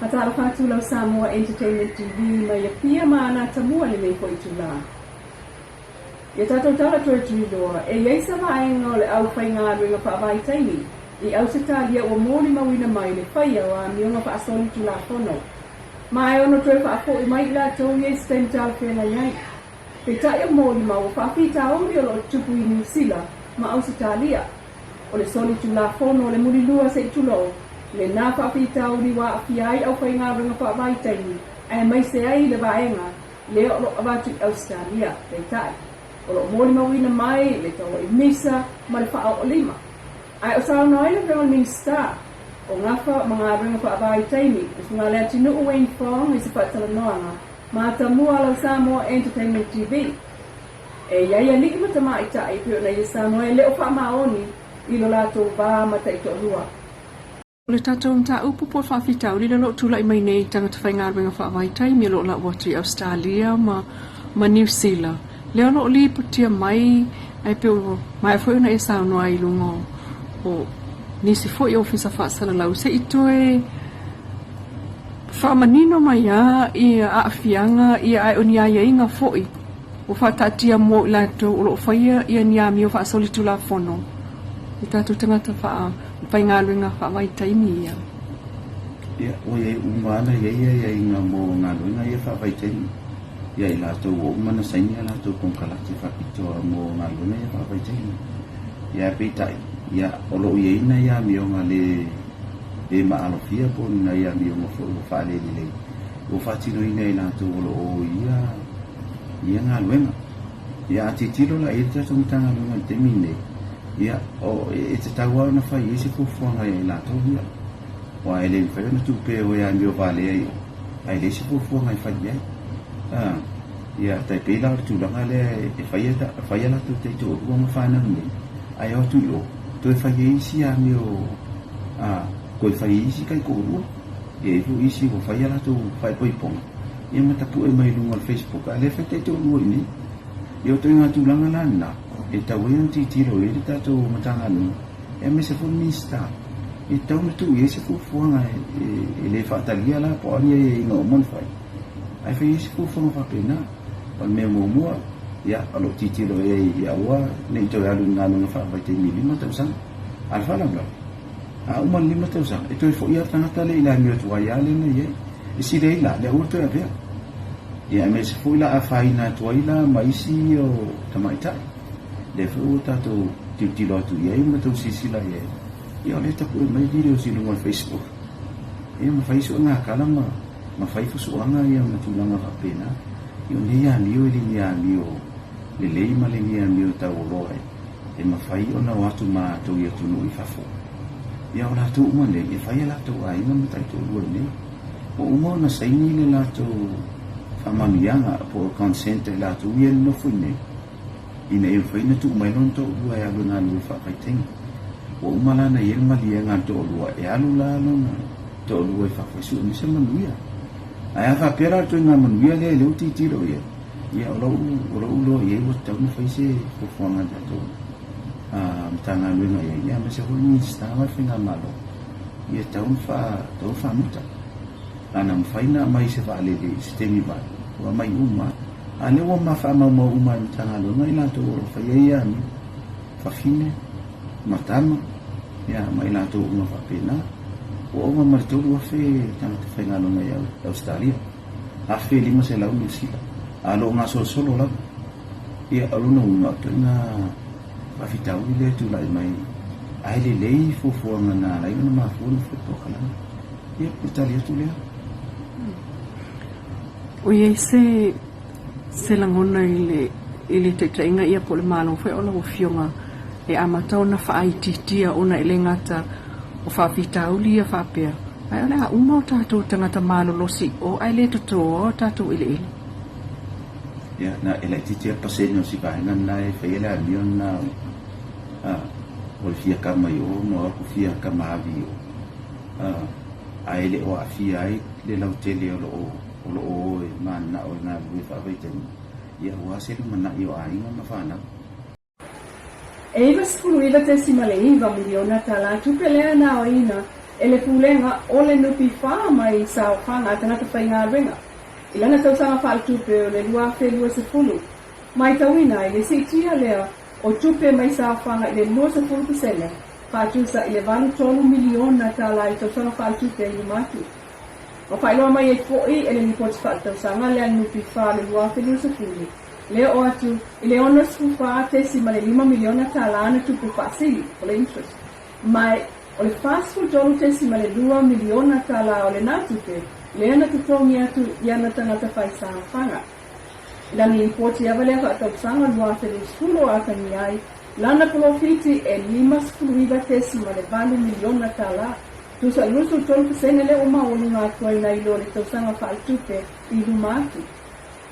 Faatalofa atu lau Samoa Entertainment TV mai Apia ma Anatamua i lenei foi itula. Ia tatou tala toe tuiloa, e i ai se vaega o le aufaigaluega faavaitaimi i Ausetalia ua molimauina mai le faia o amioga faasolitulafono, ma e ono toe faafoi mai i latou ia i se taimi talafeagai ai. Peitai o molimau o faafitauli o lo o tutupu i Niu Sila ma Ausetalia, o le solitulafono o le mulilua se i tulou, lena faafitauli ua aafia ai aufaigaluega faavaitaimi aemaise ai le vaega lea o lo o avatu i Ausetalia, peitai, o lo o molimauina mai le tauai misa ma le faaoolima. Ae o saunoa ai le Afioga i le Minisita o Gafa ma Galuega Faavaitaimi, le Susuga Leatinuu Wayne Fong i se faatalanoaga ma Atamua lau Samoa Entertainment TV. E i ai alii ma tamaitai pei ona ia saunoa e le o faamaoni i lo latou va ma taitoalua. O le tatou mataupu po o le faafitauli lea o lo o tulai mai nei i tagata faigaluega faavaitaimi o lo o lau atu i Ausetalia ma ma Niu Sila, lea o lo o lipotia mai ae pei ua maea foi ona e saunoa i luga o nisi foi ofisa faasalalau se i toe faamanino mai lava ia aafiaga ia ae o ni aiaiga foi ua faataatia mo i latou o lo o faia ia ni amio faasolitulafono i tatou tagata faigaluega faavaitaimi ia. Ia, ua i ai uma lava na i ai aiaiga mo galuega ia faavaitaimi. Ia i latou ua uma ona saini a latou konekarate faapitoa mo galuega ia faavaitaimi. Ia ae peitai, ia, o lo o i ai nai amioga le le maalofia po o ni nai amioga foi ua faalelelei ua faatinoina e i latou o lo o o i ia ia galuega. Ia a tilotilo la i ai le tatou Matagaluega i le taimi lenei, ia, o, e tatau lava ona fai i ai se fuafuaga ia i latou ia. Aua e le mafai ona tuu pea e o e amio valea i o, ae leai se fuafuaga e fai i ai. A, ia, tai pei la o le tulaga lea e fai a, fai a latou taitoalua ma fanau nei, ae o atu i o, toe fai ai isi amio, a, toe fai ai isi taitoalua. E i ai foi isi ua fai a latou faaipoipoga, ia ma tapue mai i luga o le Facebook, a o lea e fai taitoalua i inei. Ia o ituaiga tulaga la lena e tatau ai ona tilotilo i ai le tatou Matagaluega, aemaise foi le Minisita, e tatau ona tuu i ai se fuafuaga e le faatalia la po o a ni aiaiga ua uma ona fai, ae fai ai se fuafuaga faapena. O le mea muamua, ia, o lo o tilotilo i ai ia aua ne i toe alu i galuega faavaitaimi i 5 tausaga. A o le faalavelave, a uma le 5 tausaga, e toe foi lava le tagata lea i le amio tuai lava lea na i ai. E sili ai la le aua le toe avea. Ia aemaise foi la afaina atu ai la ma isi o tamaitai. Lea foi ua tatou tilotilo atu i ai ma tau silasila i ai. Ia o lea e tapue mai videos i luga o le Facebook. Ia ma fai suegakala ma ma fai fusuaga ia ma tulaga faapena. Ia o nei amio e le ni amio lelei ma le ni amio taualoa e e mafai ona o atu ma atou i atunuu i fafo. Ia o latou uma nei, e fai a latou aiga ma taitoalua i nei. Ua uma ona saini le latou faamanuiaga po o consent a i latou ia e nonofo i nei, ina ia mafai ona tuu mai lona toalua e alu e galulue faavaitaimi. Ua uma la ona i ai le maliega a le toalua, e alu la lona toalua i fafo e sue mai se manuia. Ae a faapea la o le ituaiga manuia lea lea ua tilotilo i ai, ia o lou, o lou iloa i ai ua tatau ona fai se fuafuaga a le tatou Matagaluega i ai, aemaise foi le Minisita ma le Faigamalo, ia tatau ona fa, tatau ona faamuta. Ana mafai ona aumai se vaalele i se taimi vave, ua aumai uma lava. A o lea ua ma faamaumau uma e le Matagaluega i latou o lo o faia ia amio, fafine ma tama, ia ma i latou uma faapena. Ua ova ma le 3,000 tagata faigaluega i Ausetalia, 1,500 Niu Sila, a o lo o gasolosolo lava. Ia, o lona uiga, o ituaiga faafitauli lea e tulai mai, ae lelei fuafuaga na ala ai ona mafua ona fai polokalame. Ia, o le tali atu lea. O i ai se se lagona i le i le taitaiga ia po o le Malo foi o lau Afioga e amata ona faaitiitia ona e le gata o faafitauli ia faapea, ae o le a uma o tatou tagata malolosi i o ae le totoa o tatou eleele. Ia, na, e laitiiti lava le pasene o si vaega lena e faia le amio lena o, a, o le fia kama i o ma o atu fia kama avi i o. A, ae le o aafia ai le lautele o lo o, o lo o o e mananao e galulue faavaitaimi, ia aua se lumanai o aiga ma fanau. E 99.9 miliona tala tupe lea na aoina. e le Pulega o le NPF mai saofaga a tagata faigaluega i lana tausaga faaletupe o le 2020. Matauina ai le siitia lea o tupe mai saofaga i le 20%, faatusa i le $83 miliona i le tausaga faaletupe i luma atu. Ua faailoa mai ai foi e le Lipoti Faaletausaga lea a le NPF o le 2020, le oo atu i le $64.5 miliona ana tupe faasili, o le interest, ma o le $43.2 miliona o lena tupe lea na totogi atu i ana tagata faisaofaga. I lana lipoti lava lea faaletausaga 2020 o atagia ai lana polofiti e $59.8 miliona, tusa i le 23% lea ua maualuga atu ai nai lo le tausaga faaletupe i luma atu.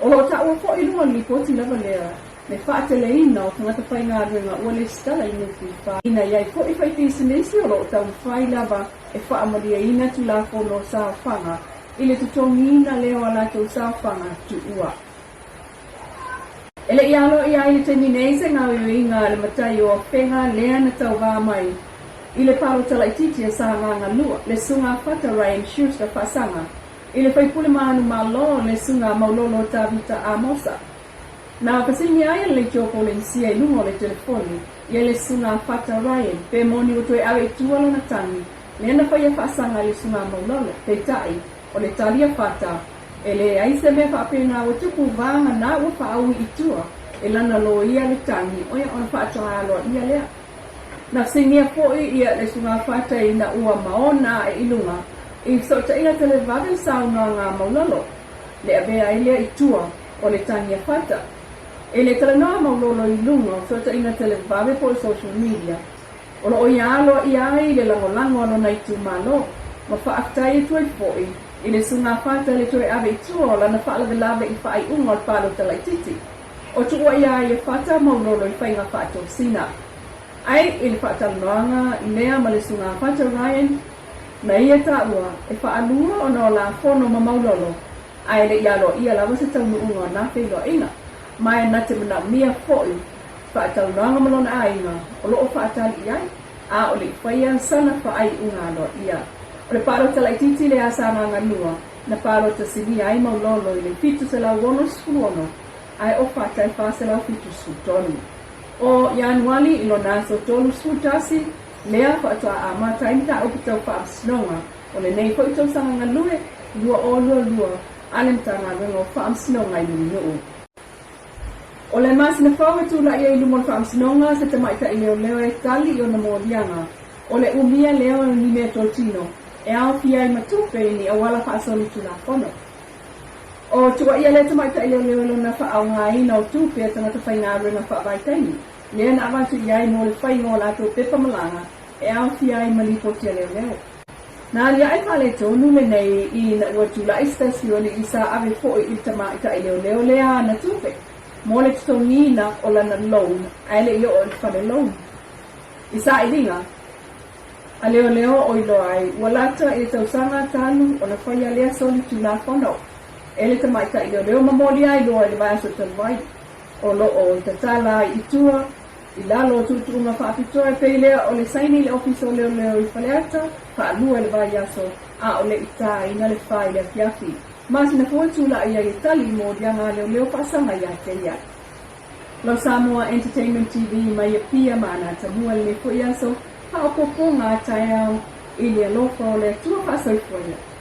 O lo o taua foi i luga o le lipoti lava lea le faateleina o tagata faigaluega ua lesitala i NPF, ina i ai foi faipisinisi o lo o taumafai lava e faamalieina Tulafono o Saofaga i le totogiina lea o a latou saofaga tuua. E le i aloaia ai i le taimi nei se gaoioiga a le matai o Afega lea na tauva mai i le palota laitiiti a Sagaga 2, le Susuga Fata Ryan Schuster Faasaga, i le faipule manumalo le Susuga Maulolo Tavita Amosa. Na fesiligia ai e le Leitio Polenisia i luga o le telefoni ia le Susuga Fata Ryan pe moni ua toe ave i tua lona tagi lea na faia faasaga i le Susuga Maulolo. Peitai, o le tali a Fata, e leai se mea faapena ua tupu vagana ua faaui i tua e lana loia le tagi oia ona faatoa aloaia lea. Na fesiligia foi ia le Susuga Fata ina ua maona ae i luga i fesootaiga televave le saunoaga a Maulolo, le avea ai lea i tua o le tagi a Fata. E le talanoa Maulolo i luga o fesootaiga televave po o social media, o lo o ia aloaia ai le lagolago a lona itumalo, ma faafetai atu ai foi i le Susuga Fata le toe ave i tua o lana faalavelave i faaiuga o le palota laitiiti. O tuua iā ia Fata Maulolo i faiga faatosina. Ai i le faatalanoaga lea ma le Susuga Fata Ryan, na ia taua e faalua ona o la fono ma Maulolo, ae le i aloaia lava se taunuuga o na feiloaiga, ma e na te manaomia foi faatalanoaga ma lona aiga o lo o faatali i ai, a o le i faia sana faaiuga aloaia. O le palota laitiiti lea a Sagaga 2, na palota silia ai Maulolo i le 766 ae o Fata e 473. O Ianuali i lona aso 31, lea faatoa amata ai mataupu tau faamasinoga o lenei foi tausaga galue 2022 a le Matagaluega o Faamasinoga i Mulinuu. O le masina fou e tulai ai i luma o le faamasinoga se tamaitai leoleo e tali i ona moliaga, o le umia lea o ni meatotino e aofia ai ma tupe i ni auala faasolitulafono. O tuuaia lea tamaitai leoleo i lona faaaogaina o tupe a tagata faigaluega faavaitaimi, lea na avatu i ai mo le faiga o latou pepa malaga e aofia ai ma lipoti a leoleo. Na aliae faaletonu lenei ina ua tulai se tasi o alii sa ave foi i le tamaitai leoleo lea ana tupe mo le totogiina o lana loan ae le i oo i le fale loan. I sailiga a leoleo o iloa ai ua lata i le tausaga talu ona faia lea soli tulafono e le tamaitai leoleo ma molia ai loa i le vaiaso talu ai o lo o tatala ai i tua I lalo o tuutuuga faapitoa e pei lea o le saini i le Ofisa o Leoleo i Faleata, faalua i le vaiaso, a o le i tāina le fa i le afiafi. Masina fou e tulai ai e tali i moliaga a leoleo faasaga ia te ia. Lau Samoa Entertainment TV mai Apia ma Anatamua lenei foi aso, faaopoopoga a taeao i le alofa o le Atua faasoifua ia.